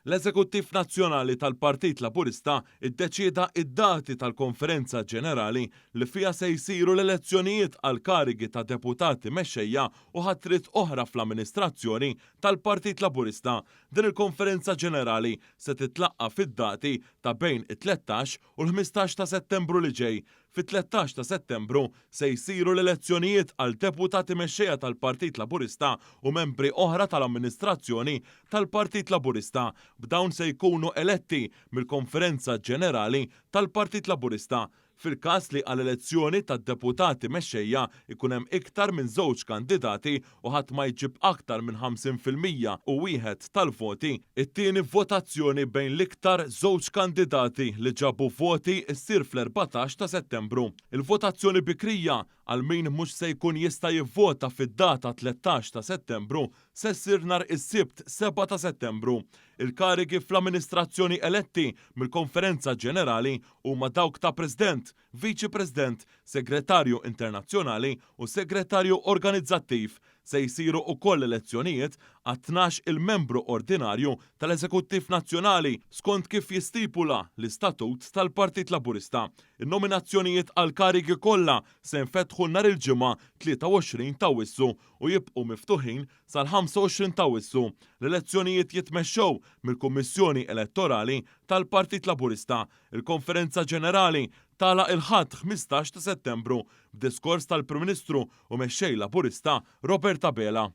L-Eżekuttiv Nazzjonali tal-Partit Laburista ddeċieda d-dati tal-Konferenza Ġenerali li fiha se jsiru l-elezzjonijiet għall-karigi ta' Deputati Mexxejja u ħatriet oħra fl-amministrazzjoni tal-Partit Laburista. Din il-Konferenza Ġenerali se titlaqqa' fid-dati ta' bejn it-13 u l-15 ta' Settembru li ġej. Fit-13 ta' Settembru se jsiru l-elezzjonijiet għal Deputati Mexxejja tal-Partit Laburista u membri oħra tal-amministrazzjoni tal-Partit Laburista, b'dawn se jkunu eletti mill-Konferenza Ġenerali tal-Partit Laburista. Fil-każ li għall-elezzjoni tad-Deputati Mexxejja jkun hemm iktar minn żewġ kandidati u ħadd ma jġib aktar minn 50% u wieħed tal-voti, it-tieni votazzjoni bejn l-iktar żewġ kandidati li ġabu voti ssir fl-14 ta' Settembru. Il-votazzjoni bikrija għal min mhux se jkun jista' jivvota fid-data 13 ta' Settembru se ssir nhar is-Sibt 7 ta' Settembru. Il-karigi fl-amministrazzjoni eletti mill-Konferenza Ġenerali huma dawk ta' President, Viċi President, Segretarju Internazzjonali u Segretarju Organizzattiv. Se jsiru wkoll elezzjonijiet għat-12 il-membru ordinarju tal-Eżekuttiv Nazzjonali skont kif jistipula l-Istatut tal-Partit Laburista. In-nominazzjonijiet għal karigi kollha se jinfetħu nhar il-Ġimgħa 23 ta' Awwissu u jibqgħu miftuħin sal-25 ta' Awwissu. L-elezzjonijiet jitmexxew mill-Kummissjoni Elettorali tal-Partit Laburista. Il-Konferenza Ġenerali tagħlaq il-Ħadd 15 ta' Settembru b'diskors tal-Prim Ministru u Mexxej Laburista Robert Abela.